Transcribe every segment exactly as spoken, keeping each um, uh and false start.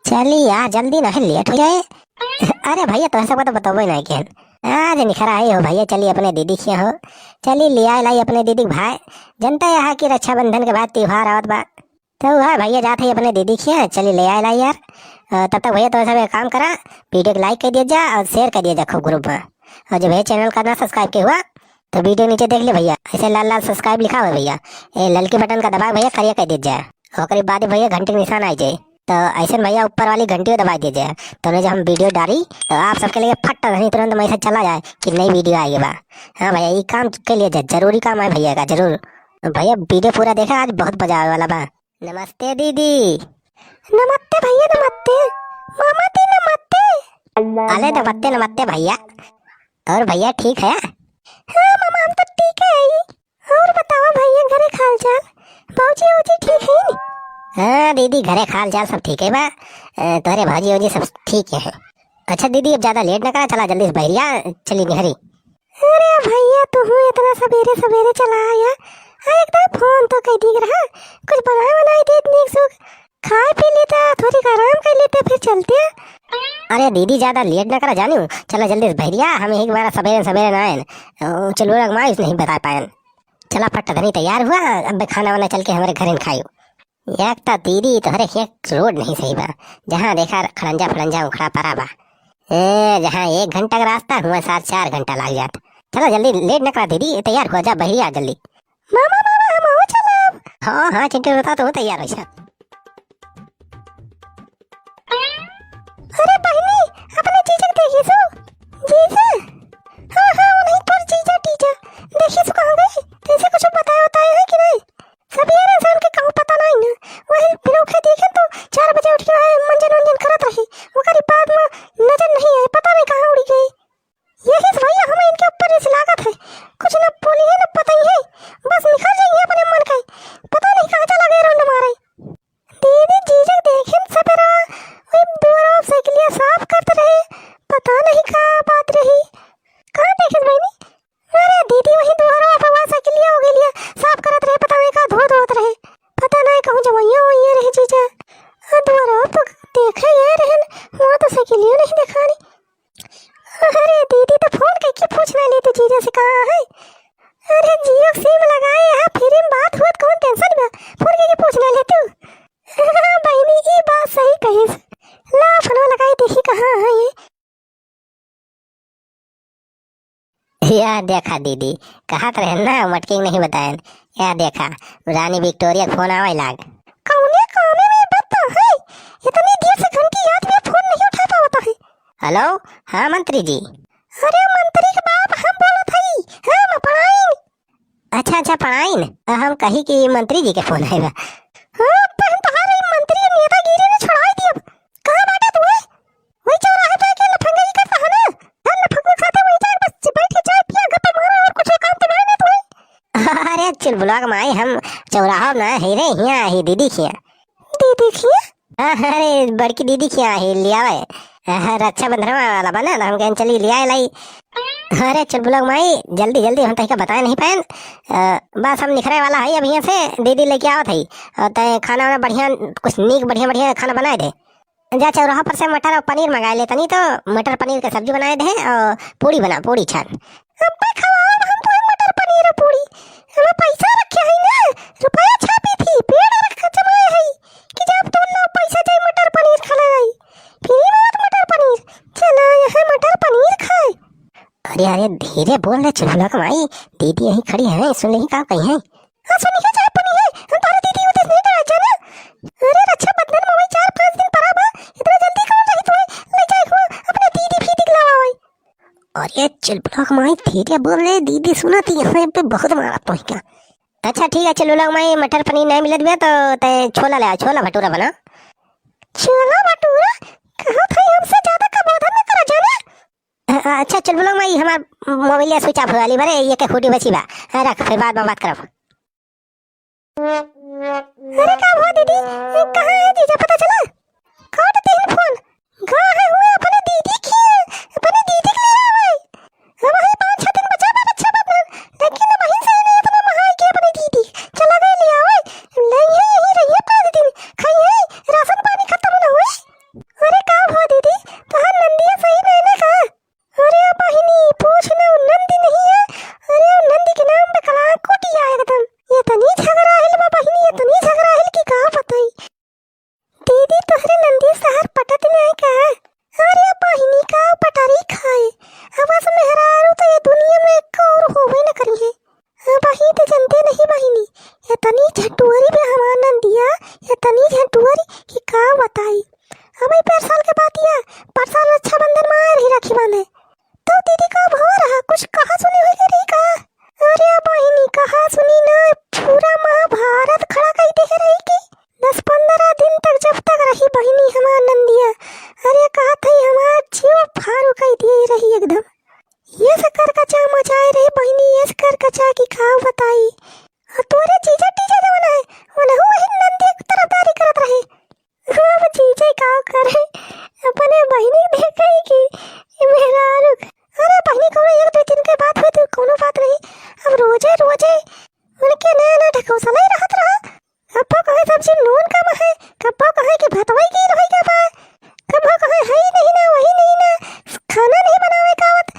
चली यार, जल्दी ना, लेट हो जाए। अरे भैया, तोहरे सबका तो बतौबे ना किहन। आज निखरा आई हो भैया, चली अपने दीदी खिया हो। चली लियाए लाई अपने दीदी के भाई। जनता यहाँ कि रक्षाबंधन के बाद त्योहार आवत बा। तो वह भैया जात है अपने दीदी खिया, चली लियाए लाई यार। अ, तब तक भैया, तोहरे सब एक काम करा, video के like कर दिया जा और share कर दिया जा खूब group में। और जो भैया channel का ना subscribe के हुआ, तो video नीचे देख ले भैया, ऐसे लाल लाल subscribe लिखा हुआ है भैया, ये ललकी button का दबा भैया, करिया कर दिया जाए। ओकरे बाद भैया घंटी के निशान आ जाए। तो ऐसे भैया ऊपर वाली घंटी को दबा दिया जाए, तो उन्हें जब हम video डाली तो आप सबके लिए फट नहीं तुरंत मैसेज चला जाए कि नई video आई बा। हाँ भैया, ये काम कर लिया जाए, जरूरी काम है भैया का, जरूर। भैया video पूरा देखा, आज बहुत मजा आवे वाला बा। नमस्ते दीदी। नमस्ते भैया, नमस्ते। मामा दी नमस्ते। अरे नमस्ते, नमस्ते भैया। और भैया ठीक है? हाँ मामा, हम तो ठीक है। और बतावा भैया, घरे क हाल चाल? भौजी, भौजी ठीक है? हाँ दीदी, घरे क हाल चाल सब ठीक है बा। अ, तोहरे भौजी, भौजी सब ठीक है। अच्छा दीदी, अब ज्यादा late ना करा, चला जल्दी से बहरिया चली निहरी। अरे भैया, तू हूँ इतना सबेरे सबेरे चला आया। हाँ, एकदम phone तो कर दी रहा, कुछ बनाए बनाए देत नीक सुख, खाए पी लेता, थोड़ी आराम कर लेता, फिर चलते। अरे दीदी, ज्यादा late ना करा जानी हूँ, चला जल्दी से बहरिया, हम एक बार सबेरे सबेरे ना आए, चलो रगमाइश नहीं बता पाए। चला फट धनी तैयार हुआ, अब खाना वाना चल के हमारे घर खाई। एक तो दीदी तोहरे हियाँ road नहीं सही बा, जहाँ देखा खड़ंजा फड़ंजा उखड़ा पड़ा बा। ए, जहाँ एक घंटा का रास्ता, हुआँ सात चार घंटा लाग जात। चला जल्दी, late न करा दीदी, तैयार हुआ जा, बहरी आ जल्दी। मामा, मामा, हम आओ चलब। हाँ, हाँ, चिंटू, बता तो तैयार हो जा। अरे बहिनी, अपने जीजा के देखी सो? जीजा? हाँ, हाँ, वो नहीं तोर जीजा, जीजा। देखी सो कहाँ गए? तैसे कुछ बताए, बताए है कि नहीं? सबेरे से उनके कहूँ पता नहीं ना। वही बिनौखे देखे तो चार बजे उठ के आए, मंजन वंजन करत रही। ओकरी बाद में नजर नहीं आए, पता नहीं कहाँ उड़ी गई। यही से भैया हमें इनके ऊपर रिस लागत है। कुछ न बोली है, न बताई है। बस निकल जाइए अपने मन का। पता नहीं कहाँ चला गए रंड मारे। दीदी जीजा देखे सबेरा, वही दुआरा साइकिलिया साफ करत रहे। पता नहीं का बात रही। कहाँ देखे बहनी? अरे दीदी, वही दुआरा पे वहाँ साइकिलिया हो गई लिया, साफ करत रहे, पता नहीं का धो धोत रहे, पता नहीं कहूँ जवैया वैया रहे जीजा। हाँ, दुआरा पे देखे ये रहन, वहाँ तो साइकिलिया नहीं देखा नहीं। अरे दीदी, तो phone करके पूछ ना लेते जीजा से कहाँ है। अरे Jio SIM लगाए हैं, free में बात हुआ, कौन tension बा, phone करके पूछ ना लेते। बहनी, ये बात सही कही। ला, फोनवा लगाई, देखी कहाँ है ये। या देखा दीदी, कहत रहे ना, मटकी नहीं बताएन। या देखा, रानी विक्टोरिया के फोन आवे लाग। कौने कामे में बत्ता है? इतनी देर से घंटी याद में फोन नहीं उठा पावता है। हेलो, हाँ मंत्री जी। अरे मंत्री के बाप, हम बोलत हई, हम पढ़ाई। अच्छा, अच्छा, पढ़ाइन। हम कही कि मंत्री जी के फोन आइल बा। हाँ, तो हम तोहार ई मंत्री नेतागिरी ने छोड़ाई दियब। कहाँ बाटे तू, हैं? वही चौराहे पे के लफंगई करता है ना? हर लफंगों के साथे वही जाए, बस बैठ के चाय पिया, गप्पे मारा और कुछ काम तो नहीं ना तू, हैं? अरे चुलबुलवा के माई, हम चौराहा ना है रे, हियाँ है दीदी खिया। दीदी खिया? हाँ, अरे, बड़की दीदी खिया ही लियावे। हाँ, रक्षाबंधन वाला बा ना, तो हम कहेन, "चली, लियाए लाई।" अरे, चुलबुलवा के माई, जल्दी, जल्दी, हम तहिका बताए नहीं पाएन। अ, बस हम निकरे वाला है अब हियाँ से, दीदी लेके आवत है। और तय खाना वाना बढ़िया, कुछ नीक बढ़िया, बढ़िया खाना बनाए दे। जा चौराहा पर से मटर और पनीर मंगाए ले तनी, तो मटर पनीर के सब्जी बनाए दे और पूड़ी बना, पूड़ी छान। अब्बे खवाओ हम तुम्हें मटर पनीर और पूड़ी। हमें पैसा रखे है ना, रुपया छापी थी, पेड़ रख जमाए है कि जब तुम लोग पैसा जाए मटर पनीर खा ले। फ्री में मत मटर पनीर, चला यहाँ मटर पनीर खाए। अरे, अरे, धीरे बोल रे चुलबुलवा के माई, दीदी यहीं खड़ी है, सुन लेही का कही है। हाँ, सुनी है, चाहे पनी है, हम तारे दीदी उधर नहीं डरा जाना। अरे, रक्षाबंधन में वही चार पाँच दिन पड़ा बा, इतना जल्दी कौन रही तुम्हें ले जाए हुआ अपने दीदी फीदी के लावा वही। अरे चुलबुलवा के माई, धीरे बोल रे, दीदी सुनत ही है, यहाँ पे बहुत मारा तो है क्या। अच्छा ठीक है चुलबुलवा के माई, मटर पनीर नहीं मिलत बा तो तय छोला ले आ, छोला भटूरा बना। छोला भटूरा? कहा था हमसे ज्यादा का बोधन न करा जाने। अ-, अ-, अच्छा चुलबुलवा के माई, हमार मोबाइल switch off होए वाली बा रे, ये के खूटी बची बा। हाँ, रख, फिर बाद में बात करब। अरे का हुआ दीदी, कहाँ है जीजा, पता चला? काट देहिन फोन। गा है हुए अपने दीदी की, अपने दीदी के लिए हुए। हम वही पाँच छह दिन बचा बा रक्षाबंधन, लेकिन अब वहीं से नहीं इतना महाई के अपने दीदी चला गए ले आवे। नहीं है, यहीं रहिए पाँच दिन, खाई है, राशन पानी खत्म ना हुए। आई। अब ई परसाल के बात या, परसाल रक्षाबंधन मा आए रही राखी बांधे। तो दीदी का भवा रहा, कुछ कहा सुनी होई के रही का? अरे बहिनी, कहा सुनी ना, पूरा महाभारत खड़ा कई दे रही कि दस पन्द्रह दिन तक जब तक रही बहिनी हमार नंदिया, अरे कहत है हमार जीव फारू कई दिए रही एकदम। ये से करकचा मचाए रहे बहिनी, ये से करकचा की का बताई। और तोरे जीजा टीजा जवन है, उनहु वही नंदी की तरफदारी करत रहे। अब जीजा का करे, अपने बहिनी देखे कि ई मेहरारू। अरे बहिनी, कौनो एक दो दिन के बात हुई तो कौनो बात नहीं। अब रोजे रोजे उनके नया नया ढकौसला ही रहत रहा। कब्बो कहे सब्जी नून कम है, कब्बो कहे कि भतवई गील होई गया बा, कब्बो कहे हई नहीं ना, वही नहीं ना, खाना नहीं बनावे का आवत।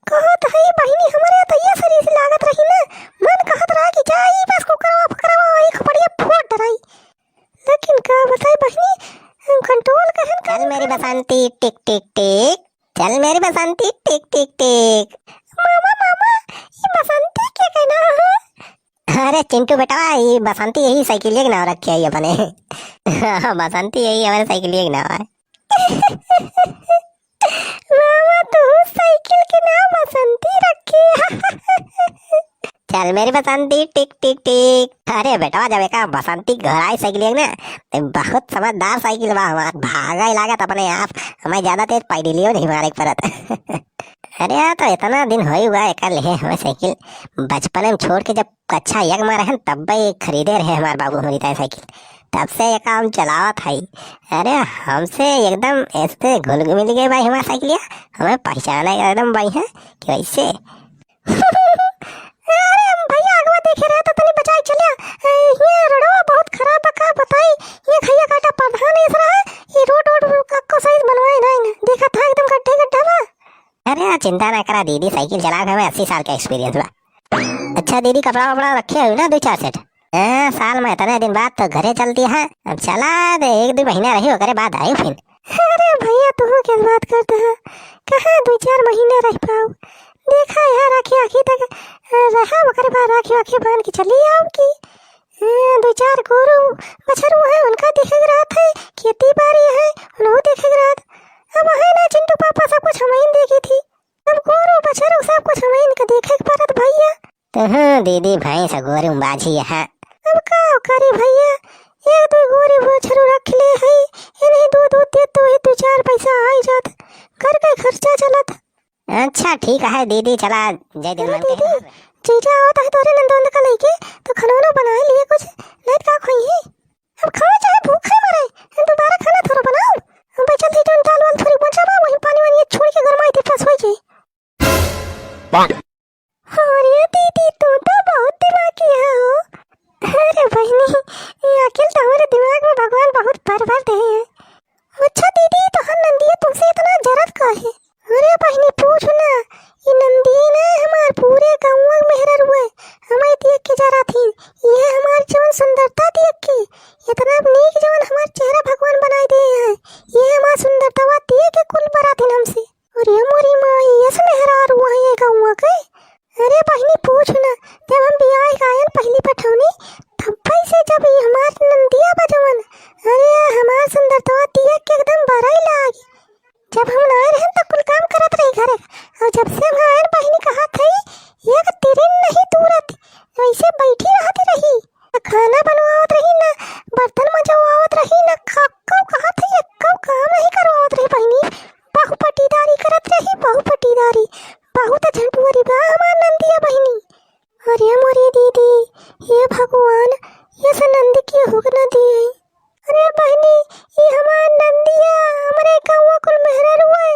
कहत हई बहिनी, हमरे तो ये शरीर से लागत रही ना, मन कहत रहा कि जाई बस कुकरवा फकरवा वही खपड़िया फोड़ डराई। लेकिन का बताई बहिनी, हम control करन का। चल मेरी बसंती टिक टिक टिक, चल मेरी बसंती टिक टिक टिक। मामा, मामा, ये बसंती के कहना है? अरे चिंटू बेटवा, ये बसंती यही साइकिलिया के नाम रखे है अपने। हाँ, बसंती यही हमारे साइकिलिया के नाम है। मामा, तू साइकिल के नाम बसंती रखे है। चल मेरी बसंती टिक टिक टिक। अरे बेटवा, जब एका बसंती घर आई साइकिलिया ना, तो बहुत समझदार साइकिल बा हमार, भागा ही लागत अपने आप, हमें ज्यादा तेज पैडलियो नहीं मारे के पड़त। अरे यार, तो इतना दिन होई हुआ एका लेहे हमें साइकिल, बचपन में छोड़ के जब कक्षा एक मा रहन तब्बे खरीदे रहे हमार बाबू हमरी ताई साइकिल, तब से एका हम चलावत हई। अरे हमसे एकदम ऐसे घुल मिल गए भाई हमार साइकिलिया, हमें पहचाने एकदम भाई है कि वैसे। अरे हम भैया आगवा देखे रहे तो तनी बचाई चलिया। ए, ये रोडवा बहुत खराब बा, का बताई, ये खैया काटा प्रधान ऐस रहा, ये रोड, रोड, रोड का को सही बनवाए नहीं ना, देखा था एकदम गड्ढे गड्ढा बा। अरे यार, चिंता ना करा दीदी, साइकिल चला के हमें अस्सी साल का experience बा। अच्छा दीदी, कपड़ा वपड़ा रखे हो ना दो चार set? हाँ, साल में इतने दिन बाद तो घरे चलती है, अब चला दे, एक दो महीना रही, ओकरे बाद आई फिर। अरे भैया, तू क्या बात करते हैं, कहाँ दो चार महीना रह पाओ? देखा यहाँ राखी आखी तक, अ, रहा, ओकरे बाद राखी आखी बांध के चली आओ की। हाँ, दो चार गोरू बछरू है, उनका देखे के रहत है, खेती बाड़ी है, उनको देखे के रहत। अब है ना चिंटू पापा, सब कुछ हमइन देखी थी, अब गोरू बछरू सब कुछ हमइन का देखे के पड़त भैया। तो हाँ दीदी, भैंस गोरू बाझी है। अब का करी भैया, एक दो गोरू बछरू रख ले है, इन्हें दूध दूध दे तो ही दो चार पैसा आई जात, घर का खर्चा चलत। अच्छा ठीक है दीदी, चला जय दिन अरे मन के। दीदी, जीजा आवत है तोरे नंदोंद का लइके, तो खाना वाना बना लिए कुछ, नहीं तो का खोई है। अब खाओ चाहे भूखे मरे, हम दोबारा खाना थोड़ा बनाओ। हम बचल थी जौन दाल वाल थोड़ी बचा बा, वही पानी वानी छोड़ के गरमाई दे, बस होई जाई। अरे दीदी, तू तो बहुत दिमागी है हो। अरे बहिनी, ये अकिल तो हमारे दिमाग में भगवान बहुत भर भर दे हैं। अच्छा दीदी, तोहर नंदिया तुमसे इतना जरत काहे? अरे बहिनी, पूछ ना, ई नंदी ना हमार पूरे गौवा के मेहरारू है, हमें देख के जरत ही। ये हमार जवन सुंदरता देख के, इतना नीक जवन हमार चेहरा भगवान बनाई दे हैं, ये हमार सुंदरता देख के कुल बरात ही हमसे। अरे मोरी माई, ऐसे मेहरारू है ये गौवा के। अरे बहिनी पूछ ना, जब हम बियाह के आयन पहली पठौनी, तब से जब ये हमार नंदिया बजवन, अरे हमार सुंदरतवा देख के एकदम बरई लागी। जब हम ना रहन त कुल काम करत रही घरे, और जब से हम आयन बहिनी कहत है, एक तिरिन नहीं तूरत, वैसे बैठी रहत रही। ना खाना बनवावत रही, ना बर्तन मजवावत रही, ना खक्कौ कहत है, एक्कौ काम नहीं करवावत रही बहिनी। बहु पटीदारी करत रही, बहु पटीदारी। बहुत झंटुअरी बा हमार नंदिया बहिनी। अरे मोरी दीदी, हे भगवान, ये से नंद के हुक न दिए। अरे बहिनी, ये हमार नंदिया, हमरे गौवा कुल मेहरारू है,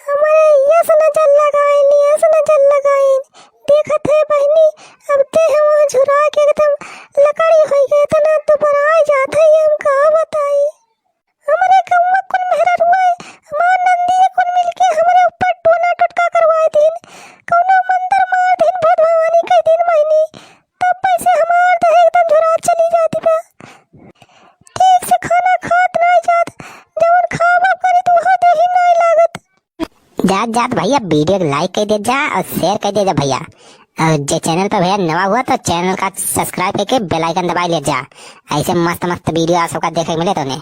हमरे यस नजर लगाइन, यस नजर लगाइन। देखत है बहिनी, अब देह वहाँ झुरा के एकदम लकड़ी होई गए, इतना दुबराई जात है, ये हम का बताई। हमरे गौवा कुल मेहरारू है, हमार नंदिया कुल मिलके हमरे ऊपर टोना टोटका करवाए दिन, कौनो मंदिर मार दिन, भूत भवानी कह दिन बहिनी, तब से हमार देह एकदम झुरा चली जाती बा। ठीक से खाना खात नाई जात, जवन खाबो करी त उहो देही नाई लागत। जात जात भैया video के like कर दे जा और share कर दे जा भैया। और जे channel पर भैया नवा हुआ तो channel का subscribe करके bell icon दबाई ले जा, ऐसे मस्त मस्त video आप सबका देखे के मिले तो उन्हें।